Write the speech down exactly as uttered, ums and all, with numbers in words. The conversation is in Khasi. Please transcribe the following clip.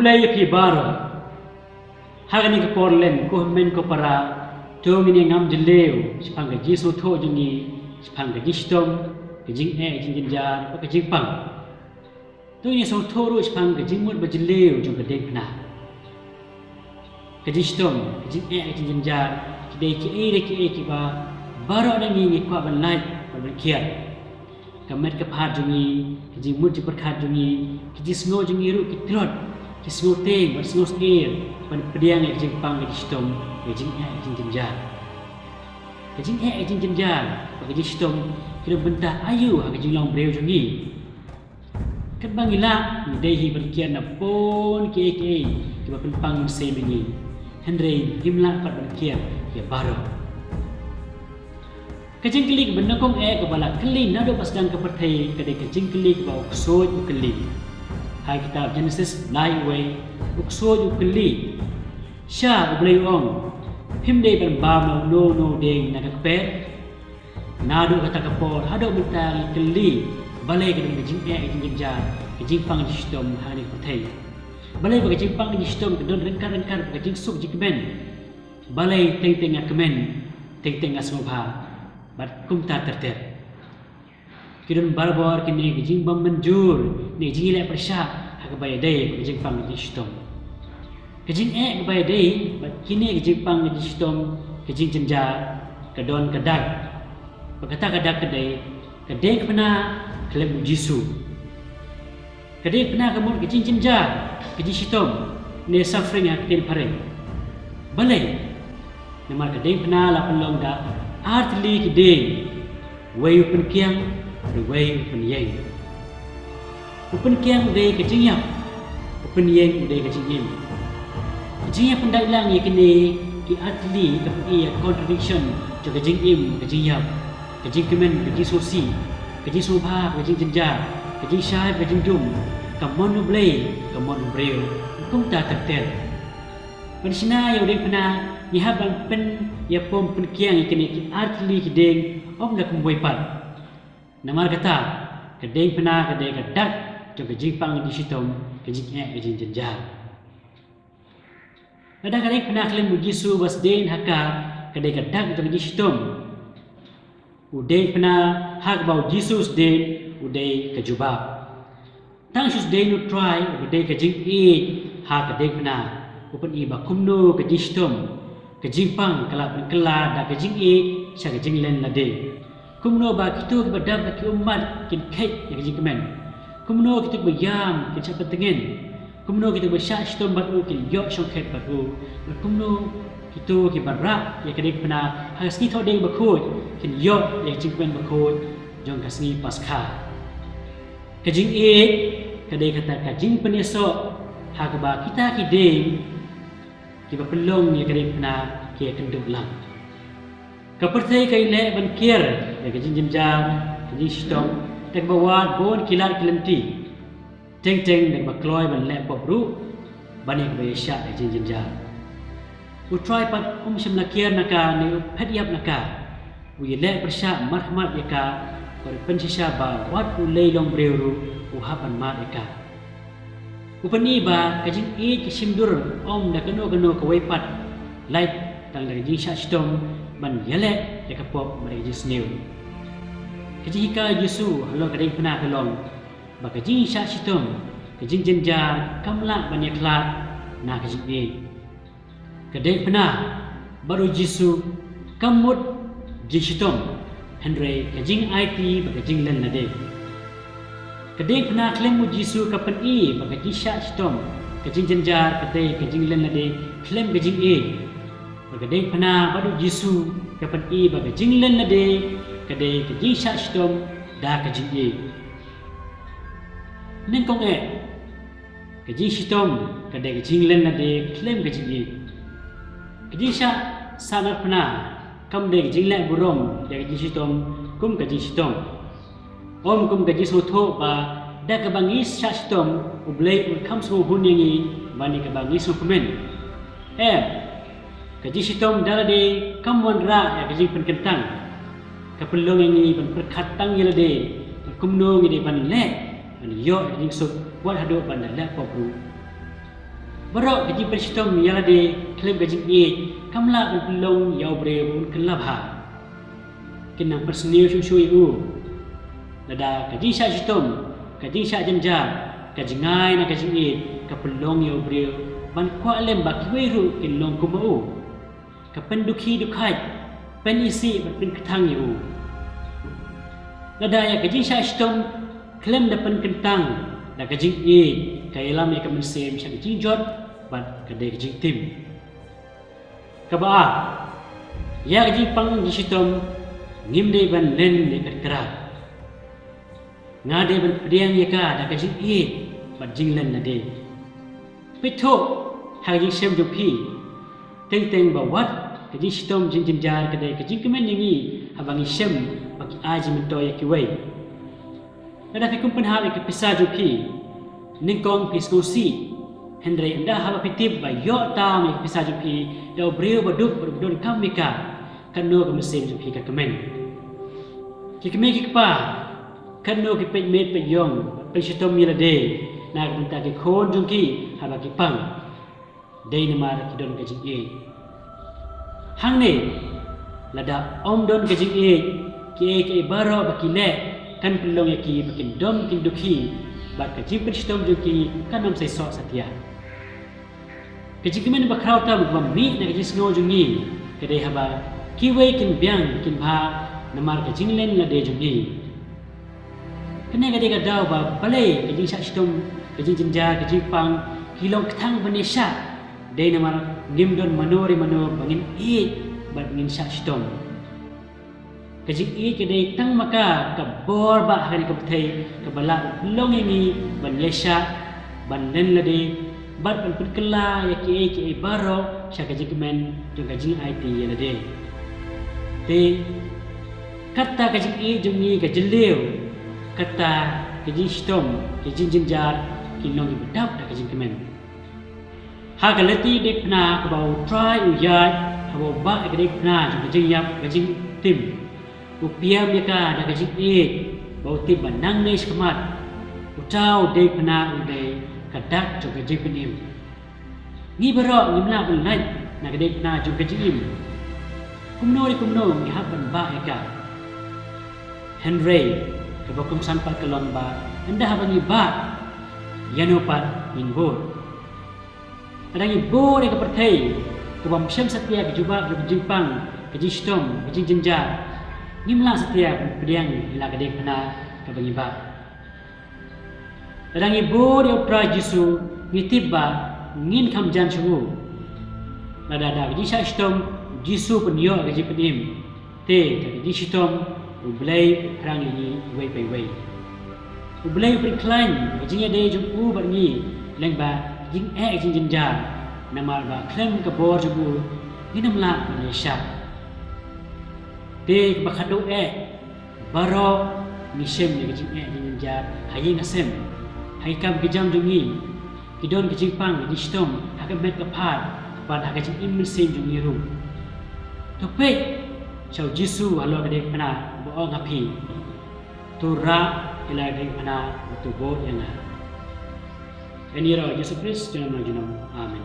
Khublei ïa phi baroh. Ha kane ka por lem, ko hynmen ko para, to ngin ïa ngam jylliew shaphang ka jingsngewthuh jong ngi shaphang ka jingshitom, ka jingeh, ka jingjynjar bad ka jingpang. To ngin ïa sngewthuh ruh shaphang ka jingmut ba jylliew jong ka diengphna. Ka jingshitom, ka jingeh, ka jingjynjar, ki dei kiei kiei kiba baroh na ngi ngi kwah ban lait bad ban kiar. Ka met ka phad jong ngi, ka jingmut jingpyrkhat jong ngi, ka jingsngew jong ngi ruh ki tlot, ki sngewteng bad sngewsyier ban pdiang ïa ka jingpang, ka jingshitom, ka jingeh, ka jingjynjar. Ka jingeh, ka jingjynjar bad ka jingshitom ki don bynta aïu ha ka jinglong briew jong ngi? Katba ngi lah, ngi dei hi ban kiar na bun kiei kiei kiba pynpang mynsiem ïa ngi. Hynrei ngim lah pat ban kiar ïa baroh. Ka jingkylli kaba nyngkong eh kaba la kylli naduh ba sdang ka pyrthei ka dei ka jingkylli kaba u ksuid u kylli. Ha kitab Genesis lai uwei, u ksuid u kylli: Sha, U Blei u ong, phim dei ban bam ïa uno uno u dieng na ka kper? Naduh kata ka por haduh mynta ngi kylli, balei ka don ka jingeh, ka jingjynjar, ka jingpang, ka jingshitom ha kane ka pyrthei? Balei ba ka jingpang, ka jingshitom ka don ryngkat ryngkat bad ka jingsuk jingkmen? Balei teng teng nga kmen, teng teng nga sngewbha, bad kumta ter ter. Ki don barabor kine ki jingbym mynjur ne ki jingïaleh pyrshah ha kaba ïadei bad ka jingpang, ka jingshitom. Ka jingeh kaba ïadei bad kine ki jingpang, ka jingshitom, ka jingjynjar, ka don ka dak. Bad kata ka dak ka dei ka diengphna khlem U Jisu. Ka diengphna ka mut ka jingjynjar, ka jingshitom, ne suffering ha ka ktien phareng. Balei? Namar ka diengphna la pynlong da ar tylli ki dieng, uwei u pynkiang, uwei u pynïeng. U pynkiang u dei ka jingïap, u pynïeng u dei ka jingim. Ka jingïapyndait lang ïa kine ki ar tylli ka pyni ïa ka contradiction jong ka jingim, ka jingïap, ka jingkmen, ka jingsngewsih, ka jingsngewbha, ka jingjynjar, ka jingshai, ka jingdum, ka mon U Blei, ka mon u briew, kumta ter ter. Ban shna ïa u diengphna, ngi hap ban pynïapom pynkiang ïa kine ki ar tylli ki dieng, ym da kumwei pat. Namar kata, ka diengphna ka dei ka dak jong ka jingpang, ka jingshitom, ka jingeh, ka jingjynjar. Lada ka diengphna khlem U Jisu ba sdien ha ka, ka dei ka dak jong ka jingshitom. U diengphna ha kaba U Jisu sdien u dei ka jubab. Tang shu sdien U Trai uba dei ka jingïeit ha ka diengphna, u pyni ba kumno ka jingshitom, ka jingpang ka la pynkylla da ka jingïeit sha ka jinglen lade. Kumno ba kito kiba dap da ki ummat kin kheit ïa ka jingkmen. Kumno kito kiba ïam kin shah pyntngen. Kumno kito kiba shah shitom bad u kin ïoh shongkhet bad u. Bad kumno kito kiba rah ïa ka diengphna ha ka sngi Thohdieng Bakhuid kin ïoh ïa ka jingkmen bakhuid jong ka sngi Paskha. Ka jingïeit ka dei kata ka jingpynïasoh ha kaba kita ki dieng kiba pynlong ïa ka diengphna ki ïakynduh lang. Ka pyrthei ka ïaleh ban kiar ïa ka jingjynjar, ka jingshitom, da kaba wad bun ki lad ki lynti. Teng teng da kaba kloi ban leh pop ruh ban ïa kaba ïashah ïa ka jingjynjar. U Trai pat um shym la kiar na ka ne u phet ïap na ka. U ïaleh pyrshah markhmat ïa ka, bad u pynshisha ba wat u lei longbriew ruh u hap ban mad ïa ka. U pyni ba ka jingïeit ka shim dur ym da kano kano kawei pat, lait tang da ka jingshah shitom ban ïaleh ïa ka pop bad ïa ka jingsniew. Ka jinghikai U Jisu halor ka diengphna ka long ba ka jingshah shitom, ka jingjynjar kam lah ban ïakhlad na ka jingïeit. Ka diengphna bad U Jisu kam mut jingshitom, hynrei ka jingaiti bad ka jinglen lade. Ka diengphna khlem U Jisu ka pyni ba ka jingshah shitom, ka jingjynjar ka dei ka jinglen lade khlem ka jingïeit. Bad ka diengphna bad U Jisu ka pyni ba ka jinglen lade ka dei ka jingshah shitom da ka jingïeit. Nyngkong eh, ka jingshitom ka dei ka jinglen lade khlem ka jingïeit. Ka jingshah sahnarphna kam dei ka jingleh burom ïa ka jingshitom kum ka jingshitom. Ym kum ka jingsngewthuh ba da kaba ngi shah shitom U Blei un kham sngewhun ïa ngi ban ïa kaba ngi sngewkmen. Em, ka jingshitom da lade kam wanrah ïa ka jingpynkyntang. Ka pynlong ïa ngi ban pyrkhat tang ïa lade, kumno ngi dei ban leh ban ïoh ïa ka jingsuk wat haduh ban da leh pop ruh. Baroh ka jingpynshitom ïa lade khlem ka jingïeit kam lah ban pynlong ïa u briew ban kylla bha. Kin nang pynsniew shuh shuh ïa u. Lada ka jingshah shitom, ka jingshah jynjar, ka jngai na ka jingïeit ka pynlong ïa u briew ban kwah lem ba kiwei ruh kin long kum u. Ka pyndukhi dukhaid, pynisih bad pynkthang ïa u. Lada ïa ka jingshah shitom khlem da pynkyntang da ka jingïeit, ka ïalam ïa ka mynsiem sha ka jingjot bad ka dei ka jingtim. Kaba ar, ïa ka jingpang jingshitom ngim dei ban len ïa ka kra. Nga dei ban pdiang ïa ka da ka jingïeit bad jinglen lade. Peit thuh ha ka jingshem jong phi. Teng teng ba wat ka jingshitom jingjynjar ka dei ka jingkmen ïa ngi haba ngi shem ba ki ai jingmyntoi ïa kiwei. Lada phi kum pynhap ïa ki pisa jong phi, nyngkong phi sngewsih. Hynrei ynda haba phi tip ba ïoh tam ïa ki pisa jong phi da u briew ba duk ba donkam ïa ka, katno ka mynsiem jong phi ka kmen. Ki kmie ki kpa, katno ki peit miet peit ïong, pynshitom ïa lade na ka bynta ki khun jong ki haba ki pang. Dei namar ki don ka jingïeit. Hangne, lada ym don ka jingïeit, kiei kiei baroh ba ki leh kan pynlong ïa ki ba kin dom kin dukhi, bad ka jingpynshitom jong ki kan ym sei soh satia. Ka jingkmen ba khraw tam kaba mih na ka jingsngew jong ngi ka dei haba kiwei kin biang kin bha namar ka jinglen lade jong ngi. Kane ka dei ka daw ba balei ka jingshah shitom, ka jingjynjar, ka jingpang ki long kthang ban ïashah. Dei namar ngim don mano re mano ba ngin ïeit bad ba ngin shah shitom. Ka jingïeit ka dei tang ma ka ka bor ba ha kane ka pyrthei kaba lah ban pynlong ïa ngi ban ïashah, ban len lade, bad ban pynkylla ïa kiei kiei baroh sha ka jingkmen jong ka jingaiti ïa lade. Te kata ka jingïeit jong ngi ka jylliew, kata ka jingshitom, ka jingjynjar kin long kiba dap da ka jingkmen. Ha ka lynti diengphna kaba U Trai u ïaid, haba u bah ïa ka diengphna jong ka jingïap ka jingtim, u pyrshang ïa ka da ka jingïeit, ba u tip ba nangne shakhmat uta u diengphna u dei ka dak jong ka jingpynim. Ngi baroh ngim lah ban lait na ka diengphna jong ka jingim. Kumno re kumno ngi hap ban bah ïa ka. Hynrei kaba kongsan pat ka long ba ynda haba ngi bah, ïano pat ngin bud. Lada ngi bud ïa ka pyrthei kaba ym shem satia ka jubab jong ka jingpang, ka jingshitom, ka jingjynjar, ngim lah satia ban pdiang ïa la ka diengphna kaba ngi bah. Lada ngi bud ïa U Trai Jisu, ngi tip ba ngin kham jan sha u. Lada da ka jingshah shitom U Jisu u pynïoh ka jingpynim, te da ka jingshitom U Blei u phrang ïa ngi iwei pa iwei. U Blei u pynkhlaiñ ka jingïadei jong u bad ngi lyngba ka jingeh jingjynjar, namar ba khlem ka bor jong u ngin ym lah ban ïashah. Te kaba khadduh eh, baroh ngi shem ïa ka jingeh jingjynjar ha ïing ha sem, ha ki kam ki jam jong ngi. Ki don ka jingpang ka jingshitom ha ka met ka phad bad ha ka jingim mynsiem jong ngi ruh. To peit sha U Jisu halor ka diengphna, ba u ong ha phi, to rah ïa la ka diengphna bad to bud ïa nga. Ïa ngi ïaroh U Jisu Khrist junom la junom. Amen.